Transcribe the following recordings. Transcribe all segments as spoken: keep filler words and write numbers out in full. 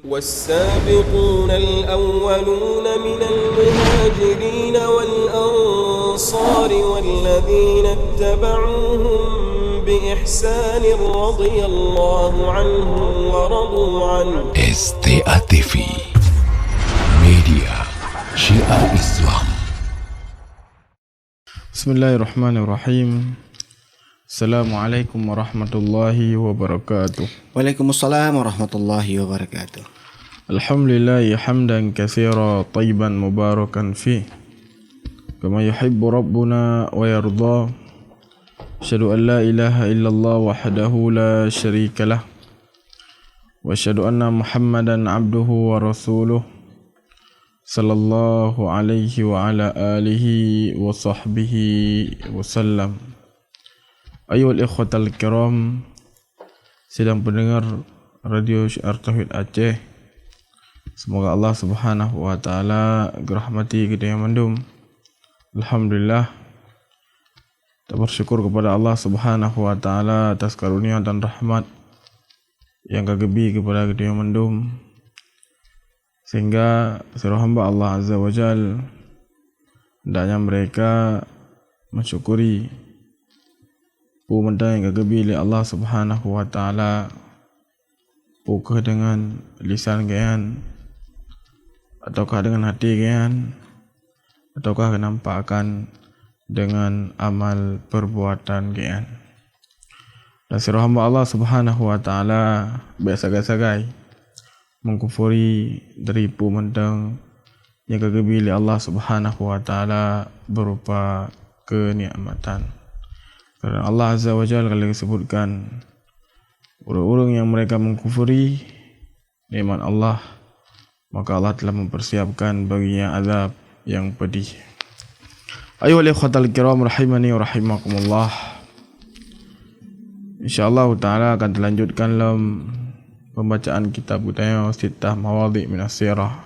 والسابقون الأولون من المهاجرين والأنصار والذين اتبعوهم بإحسان رضي الله عنهم ورضوا عنه. S T A T V, Media Syiar Islam. Bismillahirrahmanirrahim. Assalamualaikum warahmatullahi wabarakatuh. Waalaikumsalam warahmatullahi wabarakatuh. Alhamdulillahi hamdan katsira tayyiban mubarakan fih, kama yuhibbu rabbuna wa yarda. Asyhadu an la ilaha illallah wahdahu la syarikalah, wa asyhadu anna Muhammadan abduhu wa rasuluh, sallallahu alaihi wa ala alihi wa sahbihi wa sallam. Ayyuhal ikhwatal kiram, sidang pendengar Radio Syiar Tauhid Aceh, semoga Allah Subhanahu wa Taala geurahmati geutanyoe mandum. Alhamdulillah, tabersyukur kepada Allah Subhanahu wa Taala atas karunia dan rahmat nyang ka geubi kepada geutanyoe mandum, sehingga sidroe hamba Allah Azza wa Jal, hendaknya mereka mensyukuri peue mantong nyang ka geubi lé Allah Subhanahu wa Taala, peu kheueh deungon lisan geuhnyan, ataukah deungon até geuhnyan, ataukah geunampakkan deungon amal perbuatan geuhnyan. Dan sidroe hamba Allah Subhanahu wa Taala bék sagai-sagai mengkufuri dari peue mantong nyang ka geubi lé Allah Subhanahu wa Taala berupa kenikmatan. Karena Allah Azza wa Jalla ka lheueh sebutkan, ureuëng-ureuëng nyang mereka mengkufuri nikmat Allah, maka Allah telah mempersiapkan baginya azab yang pedih. Ayuhal ikhwatal kiram rahimani wa rahimakumullah. Insyaallah taala akan terlanjutkan lom pembacaan kitab geutanyoe Sittah Mawadhi' Minas Sirah.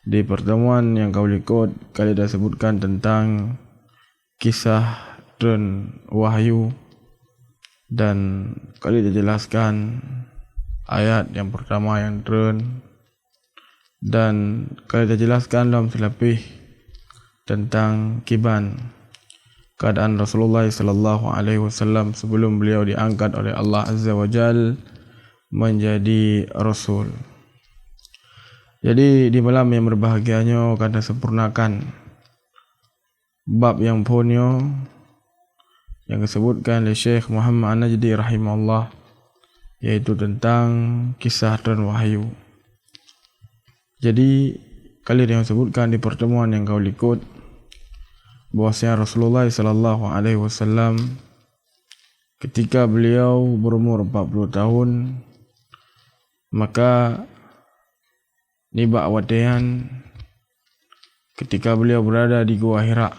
Di pertemuan nyang ka likot ka lheueh tasebutkan tentang kisah treun wahyu dan ka lheueh tajelaskan ayat nyang pertama nyang treun dan ka lheueh tajelaskan lom seulapeh tentang kiban keadaan Rasulullah sallallahu alaihi wasallam sebelum beliau diangkat oleh Allah Azza wa Jal menjadi rasul. Jadi di malam nyang berbahagia nyoe ka tasempurnakan bab nyang phon nyoe nyang geusebutkan lé Syekh Muhammad An-Najdi rahimahullah, yaitu tentang kisah treun wahyu. Jadi ka lheueh nyang sebutkan di pertemuan nyang ka likot bahwasanya Rasulullah sallallahu alaihi wasallam ketika beliau berumur empat puluh tahun, maka nibak watée nyan ketika beliau berada di Gua Hira,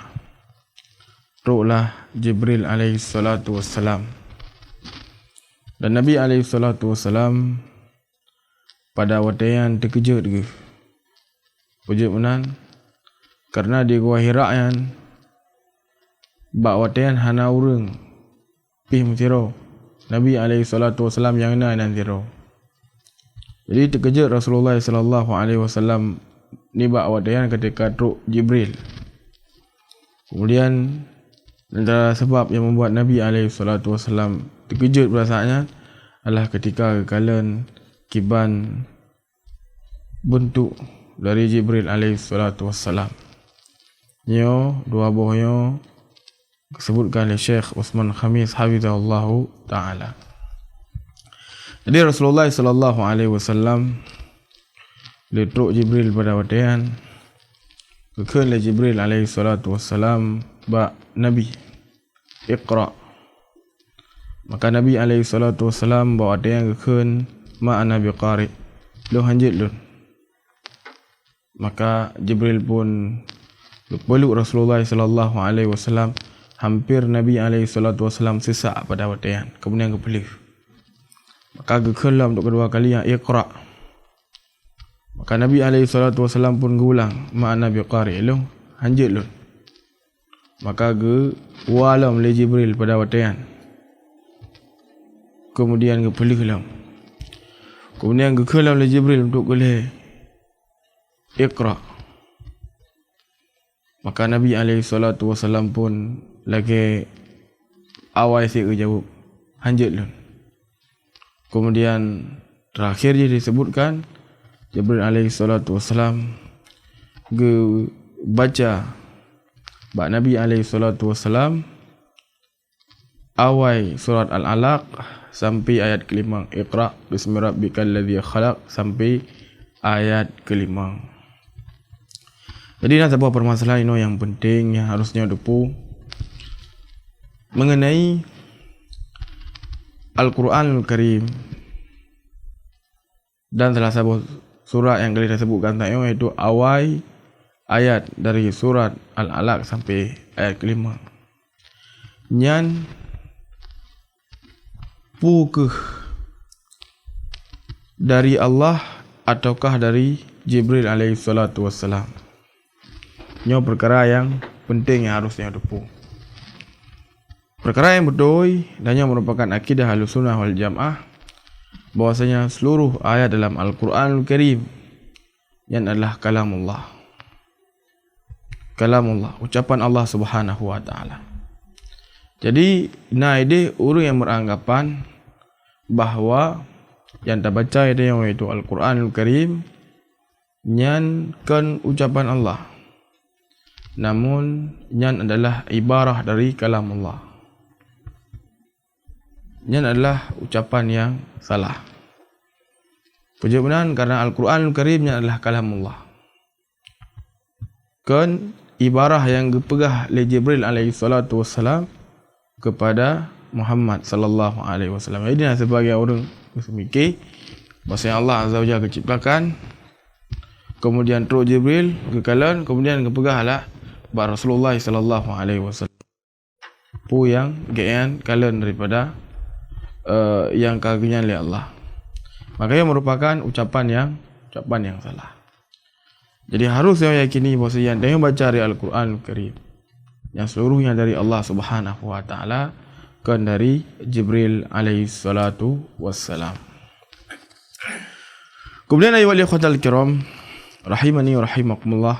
troklah Jibril alaihi salatu wassalam. Dan Nabi alaihi salatu wassalam pada watée nyan teukeujot geuh. Peujeuet meunan, karena di Gua Hira nyan bak watée nyan hana ureuëng pih meusidroe, Nabi alaihi salatu wassalam nyang na inan sidroe. Jadi teukeujot Rasulullah sallallahu alaihi wasallam nibak watée nyan ketika trok Jibril. Kemudian antara sebab nyang membuat Nabi alaihi salatu wassalam teukeujot pada saat nyan adalah ketika geukalon kiban beuntuk dari Jibril alaihi salatu wassalam. Nyoe dua boh nyoe disebutkan oleh Syekh Utsman Khamis hafizahullahu taala. Jadi Rasulullah sallallahu alaihi wasallam lheueh trok Jibril pada watée nyan, geukheun lé Jibril alaihi salatu wassalam bak Nabi, "Iqra." Maka Nabi alaihi salatu wassalam bak watée nyan geukheun, "Ma ana biqari." Lôn hanjeuet lôn. Maka Jibril pun geupeluk Rasulullah sallallahu alaihi wasallam, hampir Nabi alaihi salatu wasallam seusak pada watée nyan, kemudian geupeuleueh. Maka geukheun lom untuk kedua kali nyang, "Iqra." Maka Nabi alaihi salatu wasallam pun geuulang, "Ma ana biqari," lôn hanjeuet lôn. Maka geuwa lom lé Jibril pada watée nyan. Kemudian geupeuleueh lom. Kemudian geukheun lom lé Jibril untuk geulhèe, "Iqra." Maka Nabi alaihi salatu wasallam pun lagèe awai sit geujaweueb, "Hanjeuet lôn." Kemudian terakhir jih disebutkan, Jibril alaihi salatu wasallam geubaca bak Nabi alaihi salatu wasallam awai surat Al-Alaq sampai ayat kelima, "Iqra bismi rabbikal ladzi khalaq," sampai ayat kelima. Jadi, na saboh permasalahan inoe nyang penting nyang harus nyoe teupeue mengenai Al-Quranul Karim. Dan salah saboh surat nyang ka lheueh tasebutkan tanyoe, yaitu awai ayat dari surat Al-Alaq sampai ayat kelima. Nyan peue kheueh, dari Allah ataukah dari Jibril alaihi salatu wassalam? Nyoe peukara nyang penting nyang harus tanyoe teupeue. Peukara nyang beutôi, dan nyoe meurupakan akidah Ahlussunnah wal Jamaah, bahwasanya seluruh ayat dalam Al-Quranul Karim nyan adalah kalamullah. Kalamullah, ucapan Allah Subhanahu wa Ta'ala. Jadi, na idéh ureuëng nyang beranggapan bahwa nyang tabaca nyoe, yaitu Al-Quranul Karim, nyan kon ucapan Allah, namun nyan adalah ibarah dari kalamullah. Nyan adalah ucapan nyang salah. Peujeuet meunan, karena Al-Quranul Karim nyan adalah kalamullah, kon ibarah nyang geupeugah lé Jibril alaihi salatu wassalam kepada Muhammad sallallahu alaihi wasallam. Jadi, na sebagian ureuëng geuseumiké bahwasanya Allah Azza wa Jalla geuciptakan, kemudian trok Jibril geukalon, kemudian geupeugah lah bak Rasulullah sallallahu alaihi wasallam peue nyang geukalon daripada, eh, nyang ka geunyan lé Allah. Maka nyan meurupakan ucapan nyang, ucapan nyang salah. Jadi, harus tanyoe yakini bahwasanya nyang tanyoe baca dari Al-Quranul Karim, nyan seluruhnya dari Allah Subhanahu wa Ta'ala, kon dari Jibril alaihi salatu wassalam. Kemudian, ayuhal ikhwatal kiram, rahimani wa rahimakumullah,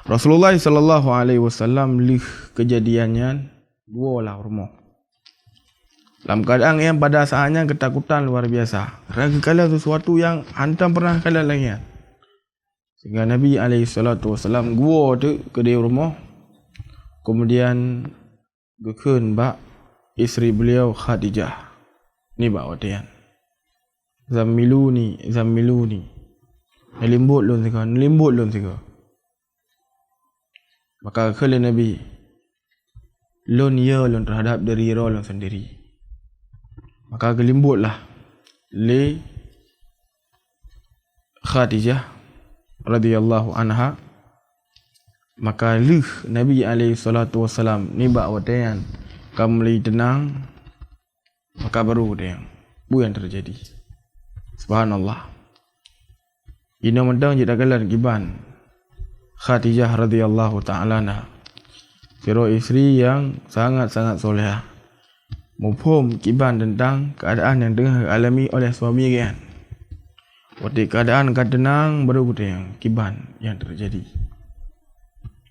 Rasulullah sallallahu alaihi wasallam lheueh keujadian nyan geuwoe lah u rumoh. Lam keuadaan nyang pada saat nyan keutakutan luar biasa, karena geukalon sesuatu nyang hantom pernah geukalon lagée nyan. Sehingga Nabi alaihi salatu wassalam geuwoe teuk keudeh u rumoh, kemudian geukheun bak istri beliau Khadijah nibak watée nyan, "Zammiluni, zammiluni, neulimbot lôn sigoe, neulimbot lôn sigoe." Maka geukheun lé Nabi, "Lôn yö lôn teuhadap diri droe lôn sendiri." Maka geulimbot lah lé Khadijah radhiyallahu anha. Maka lheueh Nabi alaihi salatu wassalam nibak watée nyan ka mulai teunang, maka baru teudeungoe peue nyang teujadi. Subhanallah. Inoe mantong jeuet takalon kiban Khadijah radhiyallahu ta'ala anha, sidroe istri nyang sangat-sangat solehah, muphom kiban teuntang keuadaan nyang teungoh geualami oleh suami geuh nyan. Watée keuadaan ka teunang, baru geudeungoe kiban nyang teujadi.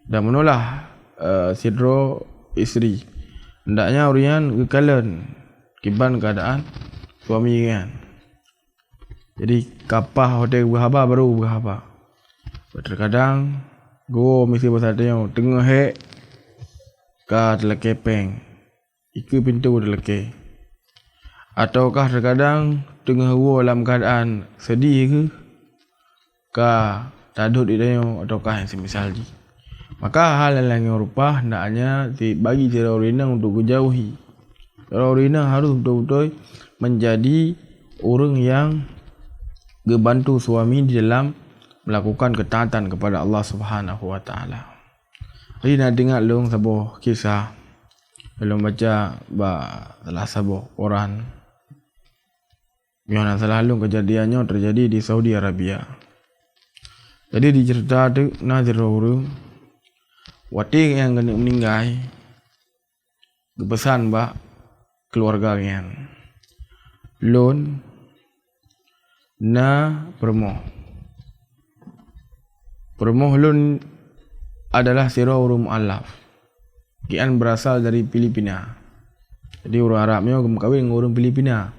Dan meunoe lah, eh, sidroe istri, hendaknya ureuëng nyan geukalon kiban keuadaan suami geuh nyan. Jadi, ka paih watée geubri haba, baru geubri haba. Teukadang geuwoe miseue basa tanyoe teungoh hék ka teulakée péng, ikeue pintoe teulakée. Ataukah teukadang teungoh woe lam keuadaan seudeh geuh, ka tadot di tanyoe, ataukah nyang seumisal jih. Maka hal nyang lagée nyoe rupa hendaknya bagi sidroe ureuëng inong untuk geujauhi. Sidroe ureuëng inong harôh beutôi-beutôi meujadi ureuëng nyang geubantu suami di dalam meulakukan keutaatan keupada Allah Subhanahu wa Ta'ala. Jadi, na teuingat lôn saboh kisah nyang lôn baca bak salah saboh koran. Meunyoe hana salah lôn, keujadian nyoe teujadi di Saudi Arabia. Jadi, diceurita teuk na sidroe ureuëng, watée nyang keuneuk meuninggai, geupeusan bak keuluwarga geuh nyan, "Lôn na peurumoh. Peurumoh lôn adalah sidroe ureuëng mualaf. Gobnyan berasal dari Filipina. Jadi, ureuëng Arab nyoe geumeukawen ngon ureuëng Filipina.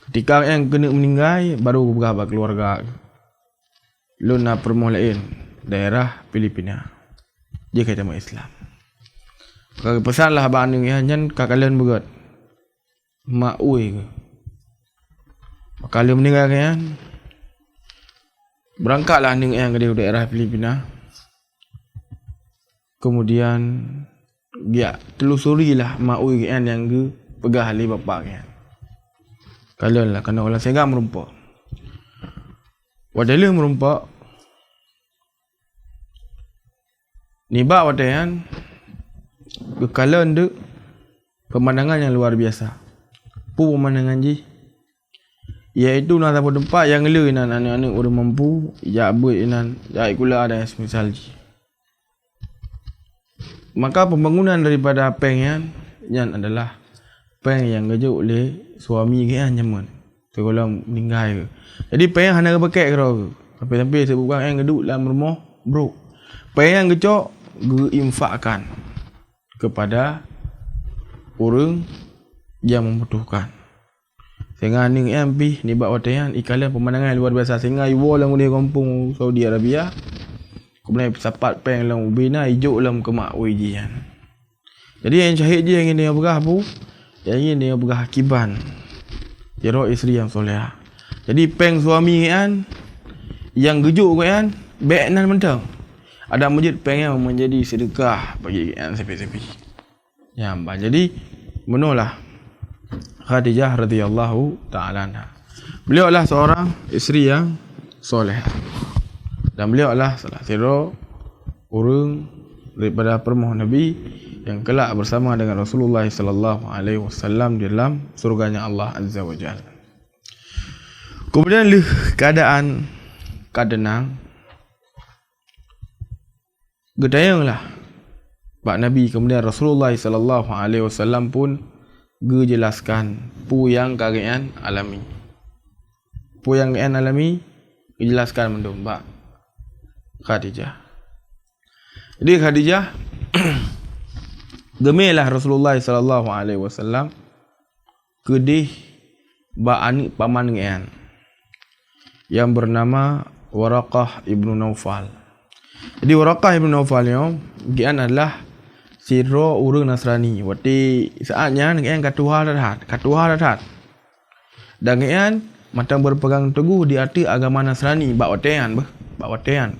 Ketika gobnyan keuneuk meuninggai, baru geupeugah bak keuluwarga, "Lôn na peurumoh laén daerah Filipina. Jeuet ka tamong Islam." Maka geupeusan lah bak aneuk nyan, nyan ka kalon beugét. Mak ui keuh. Maka lheueh meuninggai gobnyan, beurangkatlah aneuk nyan keudeh u daerah Filipina. Kemudian, geujak telusurilah mak ui gobnyan nyang geupeugah lé bapak gobnyan. Kalon lah, keunoe lah sehingga meurumpok. Watée lheueh meurumpok, nibak watée nyan, geukalon deuk peumandangan nyang luar biasa. Peue peumandangan jih? Yaitu na saboh teumpat nyang le inan aneuk-aneuk ureuëng mampu, jak beuet inan, jak sikula dan seumisal jih. Maka pembangunan daripada péng nyan, nyan adalah péng nyang geujok lé suami gobnyan jameun sigohlom meuninggai geuh. Jadi péng nyan hana geupakèk keudroe geuh. Sampai-sampai disebutkan geuduek lam rumoh brok. Péng nyan geucok geuinfakkan kepada ureuëng nyang membutuhkan. Sehingga aneuk nyan pih nibak watée nyan ikalon peumandangan luar biasa, sehingga iwoe lam udeb gampông Saudi Arabia. Keumudian sapat péng lam ubé na ijok lam keumak ui jih nyan. Jadi nyang syahid jih nyang ingin tanyoe peugah peue? Nyang ingin tanyoe peugah kiban sidroe istri nyang solehah. Jadi péng suami nyan nyang geujok gobnyan bék nan mantong. Adak meujeuet péng nyan menjadi seudeukah bagi gobnyan sabe-sabe. Ya, bah, jadi, bunoe lah Khadijah radhiyallahu ta'ala anha. Beliau adalah seorang isteri yang soleh. Dan beliau adalah salah sidroe ureuëng daripada peurumoh Nabi yang kelak bersama dengan Rasulullah sallallahu alaihi wasallam di dalam surganya Allah Azza wa Jalla. Kemudian lheueh keadaan ka tenang, geutanyong lah bak Nabi, kemudian Rasulullah sallallahu alaihi wasallam pun geujelaskan peue nyang ka gobnyan alami. Peue nyang gobnyan alami, geujelaskan mandum bak Khadijah. Jadi Khadijah geumé lah Rasulullah sallallahu alaihi wasallam keudeh bak aneuk paman gobnyan nyang beunama Waraqah ibnu Naufal. Jadi Waraqah ibnu Naufal nyoe, gobnyan adalah sidroe ureuëng Nasrani. Watée saát nyan gobnyan ka tuha that-that, ka tuha that-that. Dan gobnyan mantong berpegang teguh di ateueh agama Nasrani bak watée nyan beuh, bak watée nyan.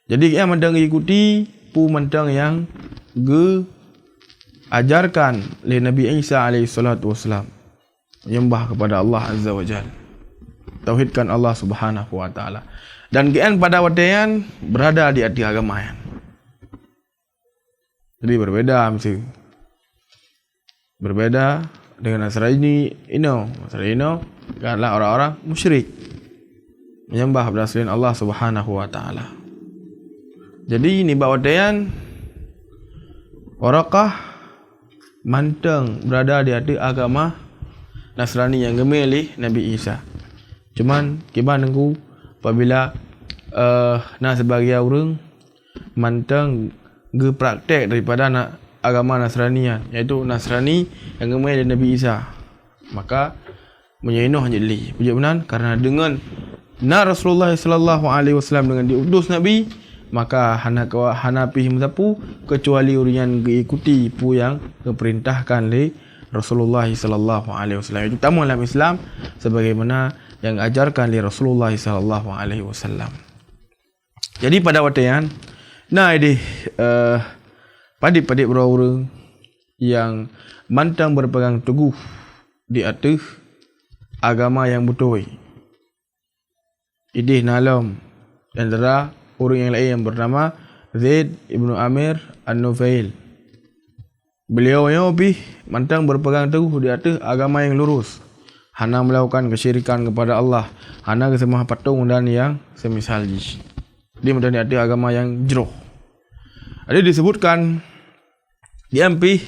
Jadi gobnyan mantong ikuti peue mantong nyang geuajarkan lé Nabi Isa alaihi salatu wasalam. Menyembah kepada Allah Azza wa Jalla. Tauhidkan Allah Subhanahu wa Ta'ala. Dan gobnyan pada watée nyan berada di ateueh agama nyan. Jadi berbeda mesti. Berbeda dengan Nasrani inoe. Nasrani inoe adalah orang-orang musyrik, menyembah kepada selain Allah Subhanahu wa Ta'ala. Jadi nibak watée nyan Waraqah mantong berada di ateueh agama Nasrani nyang geumé lé Nabi Isa. Cuman kiban teungku, apabila, eh, na sibagian ureuëng mantong geupraktek daripada na-, agama Nasrani nyan, yaitu Nasrani nyang geumé lé Nabi Isa, maka meunyoe inoe jeuet lé. Peue jeuet meunan? Karena deungon na Rasulullah sallallahu alaihi wasallam, deungon diutus Nabi, maka hana kawa-, hana pih meusapeue keucuali ureuëng nyan geuikuti peue nyang geupeurintahkan lé Rasulullah sallallahu alaihi wasallam. Itu tamong lam Islam sebagaimana nyang geuajarkan lé Rasulullah sallallahu alaihi wasallam. Jadi pada watée nyan na ideh, eh, padeb-padeb droe ureuëng nyang mantong berpegang teguh di ateueh agama nyang beutôi. Ideh na lom di antara ureuëng nyang laén nyang beunama Zaid ibnu Amir An-Nufail. Beliau nyoe pih mantong berpegang teguh di ateueh agama nyang lurus, hana melakukan kesyirikan kepada Allah, hana geuseumah patong dan nyang seumisal jih. Dia mantong di ateueh agama nyang jroh. Jadi disebutkan, dia pih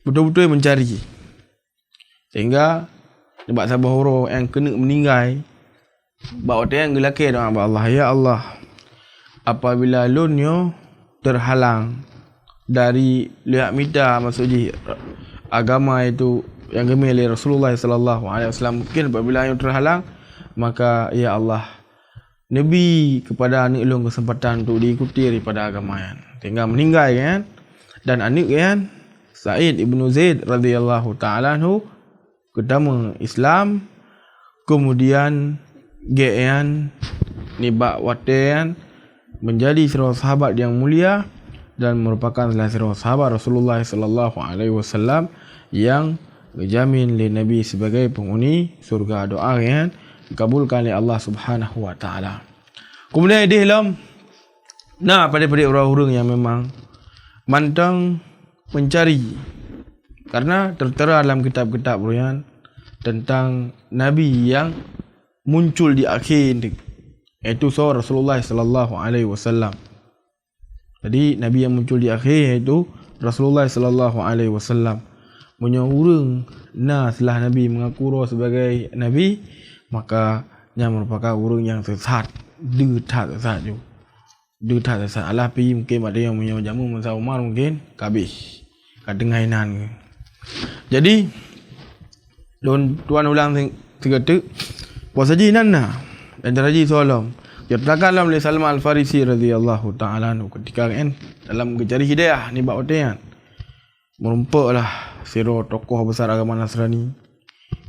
beutôi-beutôi mencari. Sehingga nibak saboh uroe nyang keuneuk meuninggai, bak watée nyan geulakée doá bak Allah, "Ya Allah, apabila lôn nyoe teuhalang dari lheueh mita, maksud jih agama itu nyang geumé lé Rasulullah sallallahu alaihi wasallam, mungkin apabila nyoe teuhalang, maka ya Allah, neubi kepada aneuëk lôn keuseumpatan untuk diikuti daripada agama nyan." Sehingga meuninggai kan, dan aneuëk nyan, Said ibnu Zaid radhiyallahu ta'ala anhu, geutamong Islam, kemudian geuh nyan nibak watée nyan menjadi sidroe sahabat nyang mulia dan merupakan salah sidroe sahabat Rasulullah sallallahu alaihi wasallam nyang geujamin lé Nabi sibagai penghuni syurga. Doá nyan dikabulkan lé Allah Subhanahu wa Taala. Kemudian idéh lom na padé-padé ureuëng-ureuëng nyang memang mantong mencari, karena tertera dalam kitab-kitab ureuëng nyan tentang Nabi nyang muncul di akhé, yaitu soe? Rasulullah sallallahu alaihi wasallam. Jadi Nabi nyang muncul di akhé yaitu Rasulullah sallallahu alaihi wasallam. Meunyoe ureuëng na setelah Nabi mengaku droe sebagai Nabi, maka nyan merupakan ureuëng nyang sesat, deuh that sesat ju. Deuh that sesat. Alah pi mungkin pada nyang meunyoe jameun masa Umar mungkin ka habéh, ka teungoh inan. Jadi lôn tuan ulang sing-, sigoe teuk. Puasa jih nan na, dan cara jih soe lom. Ceritakan lom lé Salman Al-Farisi radhiyallahu ta'ala anhu ketika kan dalam geucari hidayah nibak watée nyan. Meurumpok lah sidroe tokoh besar agama Nasrani.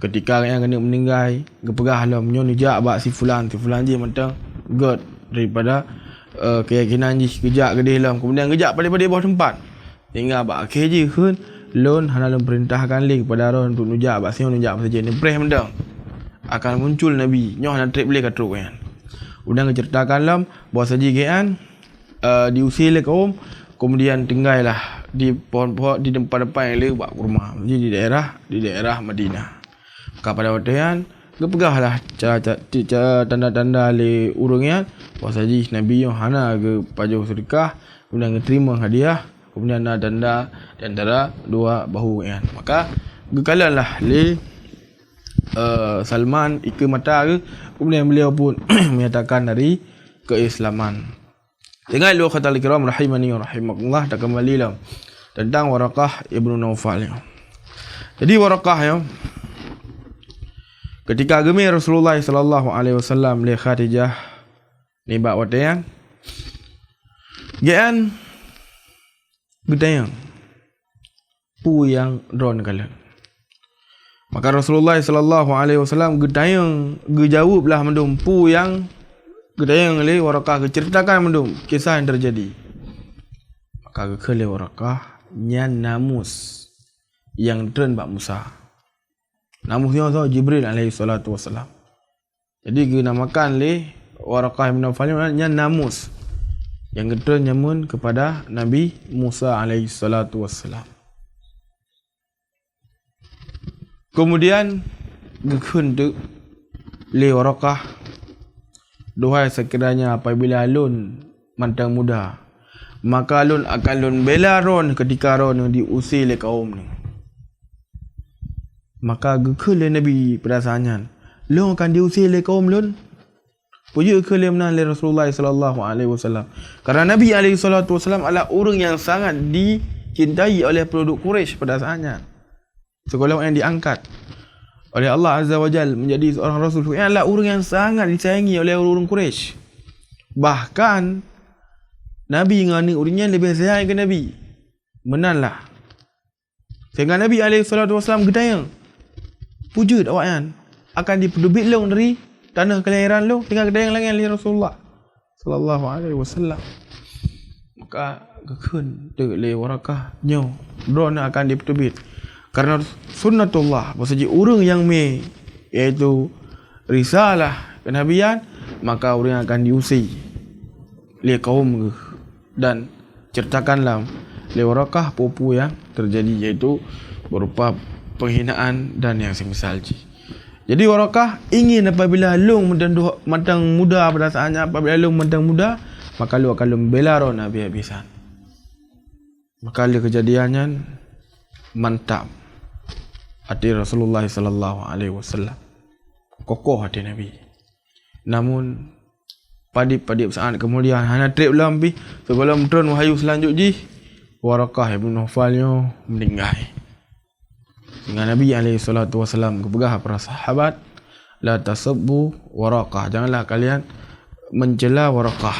Ketika nyan keuneuk meuninggai, geupeugah lom, "Nyoe neujak bak si fulan, si fulan jih mantong gét daripada, eh, keuyakinan jih, geujak keudeh lom." Kemudian geujak padé-padé boh teumpat. Sehingga bak akhé jih kheun, "Lôn hana lôn peurintahkan lé keupada droe untuk neujak bak singoh, neujak bak sajan, neupreh mantong. Akan muncul Nabi, nyoe hana treb lé ka trok nyan." Udah geuceuritakan lom bahwa saji geuh nyan, eh, diusé lé kaum, kemudian tinggailah di pohon-pohon, di tempat-tempat nyang le bak kurma, jadi di daerah, di daerah Madinah. Maka pada watée nyan, geupeugahlah ca-, ca-, ca-, tanda-tanda lé ureuëng nyan, bahwa saji Nabi nyoe hana geupajoh seudeukah, kemudian geuteurimong hadiah, kemudian na tanda di antara dua bahu nyan. Maka geukalonlah lé, eh, Salman ikeue mata geuh, kemudian beliau pun menyatakan dari keislaman. Ingat lé akhwatal kiram rahimani wa rahimakumullah, takeumbali lom tentang Waraqah ibnu Naufal nyoe. Jadi Waraqah nyoe, ketika geumé Rasulullah sallallahu alaihi wasallam lé Khadijah nibak watée nyan, geuh nyan geutanyong, "Peue nyang droeneuh kalon?" Maka Rasulullah sallallahu alaihi wasallam geutanyong, geujaweueb lah mandum peue nyang geutanyong lé Waraqah, geuceuritakan mandum kisah nyang teujadi. Maka geukheun lé Waraqah, "Nyan namus nyang treun bak Musa." Namus nyoe soe? Jibril alaihi salatu wassalam. Jadi geunamakan lé Waraqah bin Naufal nyan namus nyang geutreun jameun keupada Nabi Musa alaihi salatu wassalam. Kemudian geukheun teuk lé Waraqah, "Duhai, sekiranya apabila lôn mantong muda, maka lôn akan lôn bela droeneuh ketika droeneuh diusé lé kawöm neuh." Maka geukheun lé Nabi pada saat nyan, "Lôn akan diusé lé kawöm lôn?" Peue jeuet geukheun lé meunan lé Rasulullah sallallahu alaihi wasallam? Karena Nabi alaihi salatu wasallam adalah ureuëng nyang sangat dicintai oleh penduduk Quraisy pada saat nyan. Sigohlom nyang diangkat oleh Allah Azza wa Jal menjadi seorang rasul, nyan adalah ureuëng nyang sangat disayangi oleh ureuëng Quraisy. Bahkan Nabi ngon aneuëk ureuëng nyan leubeh sayang keu Nabi. Meunan lah. Sehingga Nabi alaihi salatu wasallam geutanyong, "Peue jeuet awaknyan akan dipeuteubiet lôn dari tanoh keulahiran lôn?" Sehingga geutanyong lagée nyan lé Rasulullah sallallahu alaihi wasallam. Maka geukheun teuk lé Waraqah, "Nyoe, droeneuh akan dipeuteubiet. Karena sunnatullah, bahwa saji ureuëng nyang mé, yaitu risalah kenabian, maka ureuëng nyan akan diusé lé kawöm geuh." Dan ceritakan lom lé Waraqah peue-peue nyang teujadi, yaitu berupa penghinaan dan nyang semisal jih. Jadi Waraqah ingin apabila lôn mantong duh-, mantong muda pada saat nyan, apabila lôn mantong muda, maka lôn akan lôn bela droeneuh habéh-habésan. Maka lé keujadian nyan mantap até Rasulullah sallallahu alaihi wasallam. Kokoh até Nabi. Namun padib-padib saat kemudian, hana treb lom pih, sigohlom tron wahyu seulanjut jih, Waraqah ibn Naufal nyoe meuninggai. Sehingga Nabi alaihi salatu wasallam geupeugah para sahabat, "La tasubbu Waraqah, janganlah kalian mencela Waraqah.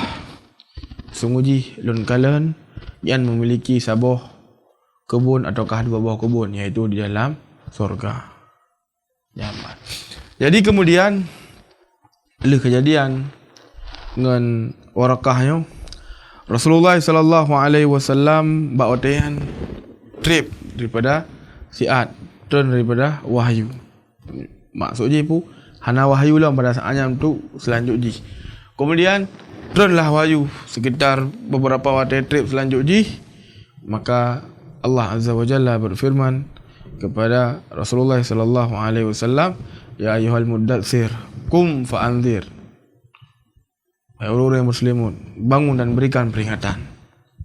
Sungguh jih lôn kalon nyan memiliki saboh keubon ataukah dua boh keubon, yaitu di dalam syurga." Nyaman. Jadi kemudian, lheueh kejadian ngon Waraqah nyoe, Rasulullah sallallahu alaihi wasallam bak watée nyan treb daripada siat, tron daripada wahyu. Maksud jih pu, hana wahyu lom pada saat nyan tu seulanjut jih. Kemudian, tronlah wahyu sekitar beberapa watée treb seulanjut jih, maka Allah Azza wa Jalla berfirman kepada Rasulullah sallallahu alaihi wasallam, "Ya ayyuhal muddatsir, qum fa anzir." Hai ureuëng-ureuëng muslimun, bangun dan berikan peringatan.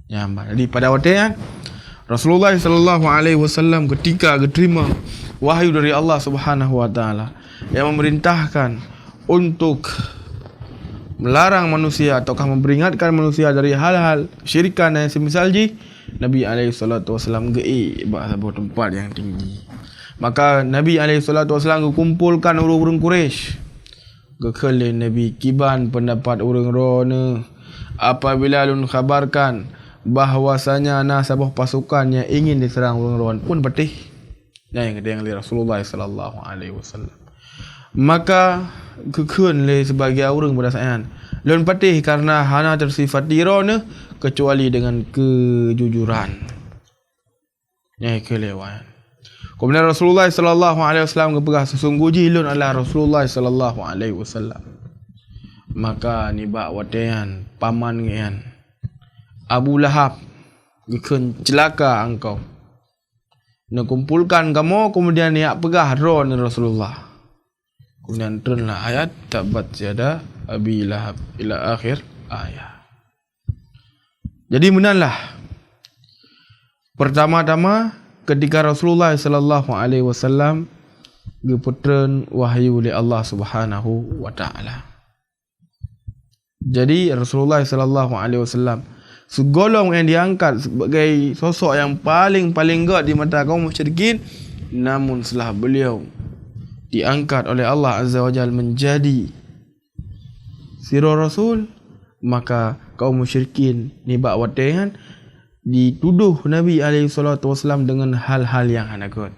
Ya, jadi pada watée nyan, Rasulullah sallallahu alaihi wasallam ketika geterima wahyu dari Allah Subhanahu wa taala yang memerintahkan untuk melarang manusia ataukah memperingatkan manusia dari hal-hal syirikan dan semisal jih, Nabi alaihi salatu wasallam geuék bak saboh teumpat nyang tinggi. Maka Nabi alaihi salatu wasallam geukumpolkan ureuëng-ureuëng Quraisy. Geukheun lé Nabi, "Kiban peundapat ureuëng droeneueh apabila lôn khabarkan bahwasanya na saboh pasukan nyang ingin diseurang ureuëng droeneueh, peue patéh?" Nyang geudeng lé Rasulullah sallallahu alaihi wasallam. Maka geukheun lé sibagian ureuëng pada saat nyan, "Lôn patéh kareuna hana teusifati droeneueh keucuali deungon keujujuran." Nyang keu lewat. Kemudian Rasulullah sallallahu alaihi wasallam geupeugah, "Sesungguh jih lôn adalah Rasulullah sallallahu alaihi wasallam." Maka nibak watée nyan paman nyan, Abu Lahab, geukheun, "Celaka engkau! Neukumpulkan kamoe kemudian neujak peugah droeneueh Rasulullah." Kemudian turunlah ayat, "Tabbat yada Abi Lahab," ila akhir ayat. Jadi meunanlah, pertama-tama ketika Rasulullah sallallahu alaihi wasallam geupeutreun wahyu lé Allah Subhanahu wa taala. Jadi Rasulullah sallallahu alaihi wasallam sigohlom nyang diangkat sebagai sosok nyang paling-paling gét di mata kaum musyrikin, namun setelah beliau diangkat oleh Allah Azza wa Jalla menjadi sidroe rasul, maka kaum musyrikin nibak watée nyan ditudoh Nabi alaihi salatu wasallam deungon hal-hal nyang hana gét.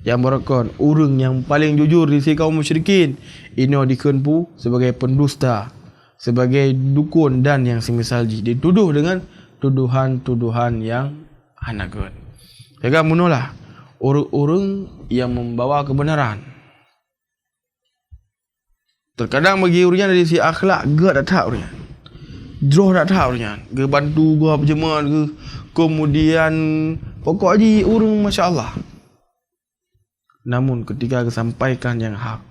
Nyang beureukan ureuëng nyang paléng jujur di si kaum musyrikin, inoe dikheun pu sebagai pendusta, sebagai dukon dan nyang semisal jih, ditudoh deungon tudohan-tudohan nyang hana gét. Jaga meunolah ureuëng-ureuëng nyang membawa keubeunaran. Terkadang bagi ureuëng nyan dari si akhlak gét that-that ureuëng nyan. Jroh that-that ureuëng nyan. Geubantu gob jeumat geuh. Kemudian pokok jih ureuëng masya Allah. Namun ketika geusampaikan nyang hak,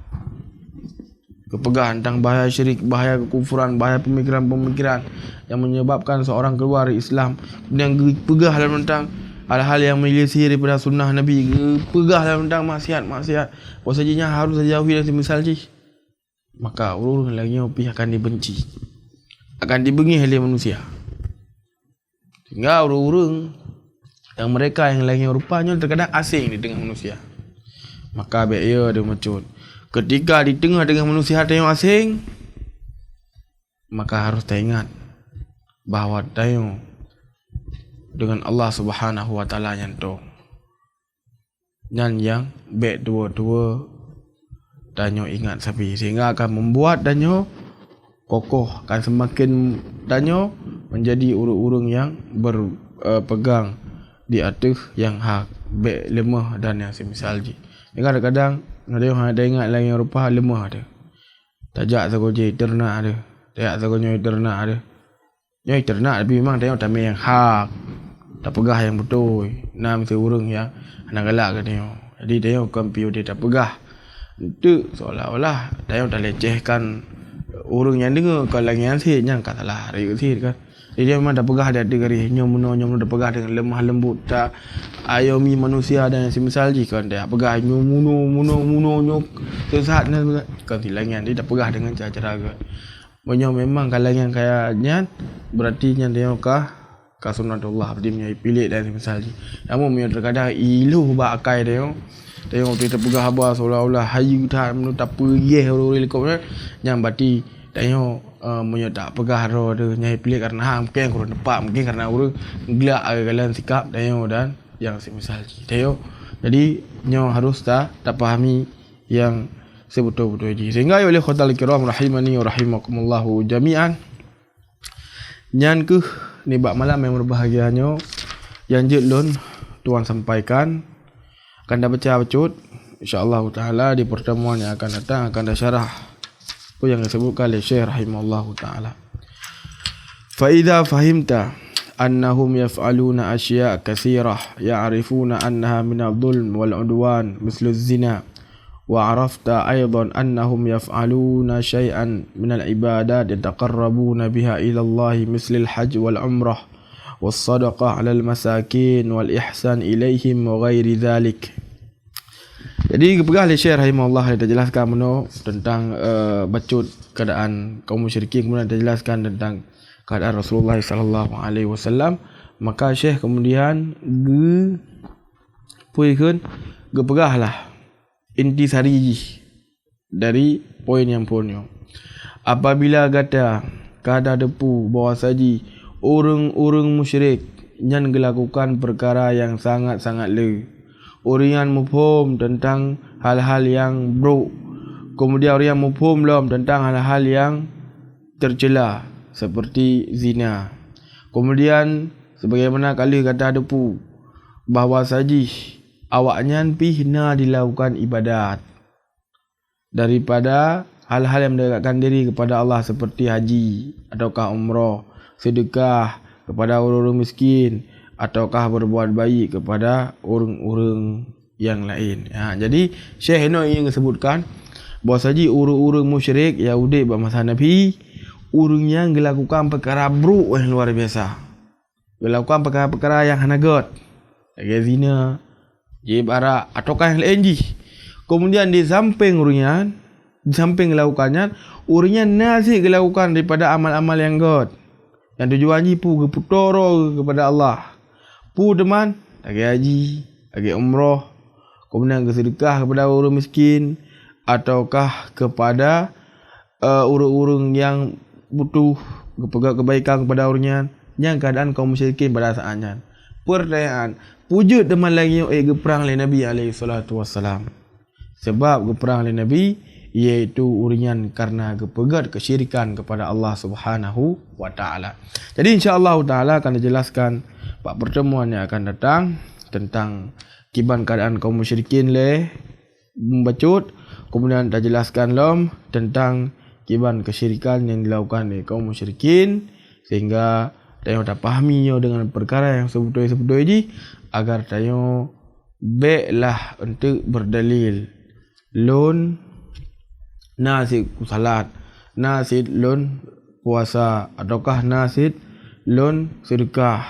geupeugah tentang bahaya syirik, bahaya kekufuran, bahaya pemikiran-pemikiran yang menyebabkan seorang keluar dari Islam, dan geupeugah dalam tentang hal-hal yang menyelisih daripada sunnah Nabi, geupeugah dalam tentang maksiat-maksiat, bahwasanya harus dijauhi dan semisal jih, maka ureuëng lagée nyoe pih akan dibenci, akan dibeungéh lé manusia. Sehingga ureuëng-ureuëng nyang mereka nyang lagée nyoe rupa nyoe terkadang asing di teungoh manusia. Maka bék yo deuh meucut. Ketika di teungoh-teungoh manusia tanyoe asing, maka harus taingat bahwa tanyoe deungon Allah Subhanahu wa Taala nyan tô. Nyan nyang bék tuwo-tuwo tanyoe ingat sabe, sehingga akan membuat tanyoe kokoh, akan semakin tanyoe menjadi ureuëng-ureuëng nyang ber-, eh, pegang di ateueh nyang hak, bék leumoh dan nyang semisal jih. Sehingga kadang-kadang ada nyang hana taingat lagée rupa leumoh ada. Tajak sagoe jih ternak ada, tajak sagoe nyoe ternak ada. Nyoe teunak, tapi memang tanyoe tamé nyang hak, tapeugah nyang beutôi. Na meusti ureuëng nyang hana galak keu tanyoe. Jadi tanyoe kon piôh tapeugah. Enteuk seolah-olah tanyoe talecehkan Ureuëng nyang deungoe kon lagée nyan syiek, nyan ka salah rayeuk syiek kan. Jadi memang tapeugah di ateueh garéh, nyoe meunoe, nyoe meunoe, tapeugah deungon lemah lembut, ta-ayomi manusia dan seumisal jih, kon tapeugah nyoe meunoe, meunoe, meunoe, nyoe sesat, nyan kon lagée nyan. Jadi tapeugah deungon cara-cara gét. Meunyoe memang ka lagée nyan kaya nyan, berarti nyan tanyoe ka ka sunatullah, berarti meunyoe ipilék dan seumisal jih. Namun meunyoe terkadang iloh bak akai tanyoe, tanyoe watée tapeugah haba seolah-olah hayeue that, meunyoe tapeuyeh ureuëng-ureuëng likot nyan, nyan berarti tanyoe, eh, meunyoe tapeugah droe teuh nyan ipilék karena ha, mungken kurang tepat, mungken karena ureuëng glak agai-agai lam sikap tanyoe dan nyang seumisal jih. Tanyoe, jadi nyoe harus ta-, tapahami nyang sibeutôi-beutôi jih. Sehingga ya uleh khotal kiram rahimani wa rahimakumullahu jami'an. Nyan keuh nibak malam nyang berbahagia nyoe nyang jeuet lôn tuan sampaikan. Akan tabaca bacut, insya Allah taala di pertemuan yang akan datang akan tasyarah apa yang disebutkan oleh Syekh rahimahullahu taala. Fa idza fahimta annahum yaf'aluna asya' katsirah ya'rifuna annaha minadh dhulm wal 'udwan misluz zina, wa 'arafta aidan annahum yaf'aluna syai'an minal ibadat yataqarrabuna biha ilallahi mislil hajj wal umrah was sadaqah 'alal masakin wal ihsan ilaihim wa ghairi dzalik. Jadi geupeugah lé Syekh rahimahullah, tajelaskan meunoe tentang, eh, bacut keadaan kaum musyrikin, kemudian tajelaskan tentang keadaan Rasulullah sallallahu alaihi wasallam. Maka Syekh kemudian geu-, pui kheun, geupeugahlah intisari jih dari poin nyang phon nyoe. Apabila gata ka tateupeue bahwasa jih ureuëng-ureuëng musyrik nyan geulakukan peukara nyang sangat-sangat le, ureuëng nyan muphom teuntang hal-hal nyang brok, keumudian ureuëng nyan muphom lom teuntang hal-hal nyang teucela, seperti zina. Keumudian, sebagaimana ka lheueh gata teupeue, bahwasa jih awaknyan pih na dilakukan ibadat daripada hal-hal nyang mendekatkan diri kepada Allah, seperti haji ataukah umroh, seudeukah kepada ureuëng-ureuëng miskin, ataukah berbuat baik kepada ureuëng-ureuëng nyang laén. Ha, jadi, Syekh inoe ingin geusebutkan bahwasa jih ureuëng-ureuëng musyrik nyang udeb bak masa Nabi, ureuëng nyan geulakukan peukara brok nyang luar biasa. Geulakukan peukara-peukara nyang hana gét, lagée zina, jieb arak, ataukah nyang laén jih. Keumudian di sampéng ureuëng nyan, di sampéng geulakukan nyan, ureuëng nyan na cit geulakukan daripada amal-amal nyang gét. Nyang tujuan jih peue? Geupeutoe droe kepada Allah. Peue teuma? Lagée haji, lagée umroh, keumudian geuseudeukah kepada ureuëng miskin, ataukah kepada, eh, ureuëng-ureuëng nyang butuh, geupeugét keubaikan kepada ureuëng nyan, nyang keuadaan kaum musyrikin pada saát nyan. Peurtanyaan, peue jeuet teuma lagée nyoe ék geuprang lé Nabi alaihi salatu wassalam? Sabab geuprang lé Nabi, yaitu ureuëng nyan karena geupeugét keusyirikan kepada Allah Subhanahu wa Ta'ala. Jadi, insya Allah Ta'ala akan dijelaskan bak pertemuan yang akan datang tentang kiban keadaan kaum musyrikin lé bacut, kemudian tajelaskan lom tentang kiban keusyirikan yang dilakukan oleh kaum musyrikin, sehingga tanyoe tapahami nyoe dengan perkara yang sebetul-sebetul jih, agar tanyoe béklah eunteuk berdalil, "Lôn na cit kusalat, na cit lôn puasa, ataukah na cit lôn seudeukah.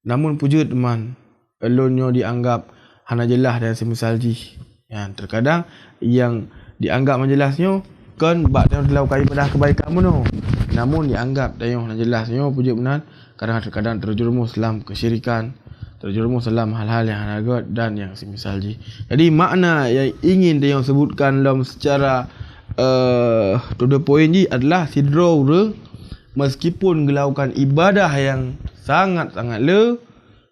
Namun peue jeuet man, lôn nyoe dianggap hana jeulaih dan seumisal jih." Ya, terkadang yang dianggap hana jeulaih nyoe kon bak tanyoe dilakukan ibadah keubaikan bunoe. Namun dianggap tanyoe hana jeulaih nyoe peue jeuet meunan, kadang terkadang terjerumus lam keusyirikan, terjerumus lam hal-hal yang hana gét dan yang seumisal jih. Jadi makna yang ingin tanyoe sebutkan lom secara, eh, to the point jih adalah sidroe ureuëng meskipun geulakukan ibadah yang sangat-sangat le,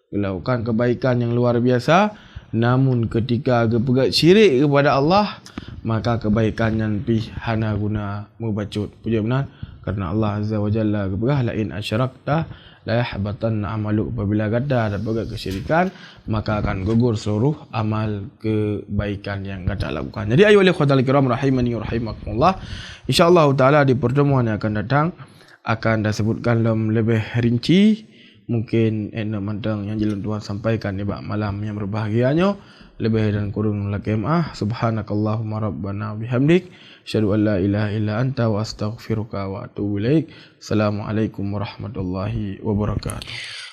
geulakukan keubaikan yang luar biasa, namun ketika geupeugét syirik kepada Allah, maka keubaikan nyan pih hana guna meubacut. Peue jeuet meunan? Karena Allah Azza wa Jalla geupeugah, "La in asyrakta la yahbatanna amaluk." Apabila gata tapeugét keusyirikan, maka akan gugur seluruh amal keubaikan yang gata lakukan. Jadi, ayuhal ikhwatal kiram rahimani wa rahimakumullah, insya Allah Ta'ala di pertemuan yang akan datang akan tasebutkan lom leubeh rinci Mungkin 'et neuh mantong nyang jeuet lôn tuan sampaikan nibak malam nyang berbahagia nyoe. Leubeh dan kureueng lakée meu'ah. Subhanakallahumma rabbana bihamdik, asyhadu an la ilaha illa anta wa astaghfiruka wa atubu ilaik. Assalamualaikum warahmatullahi wabarakatuh.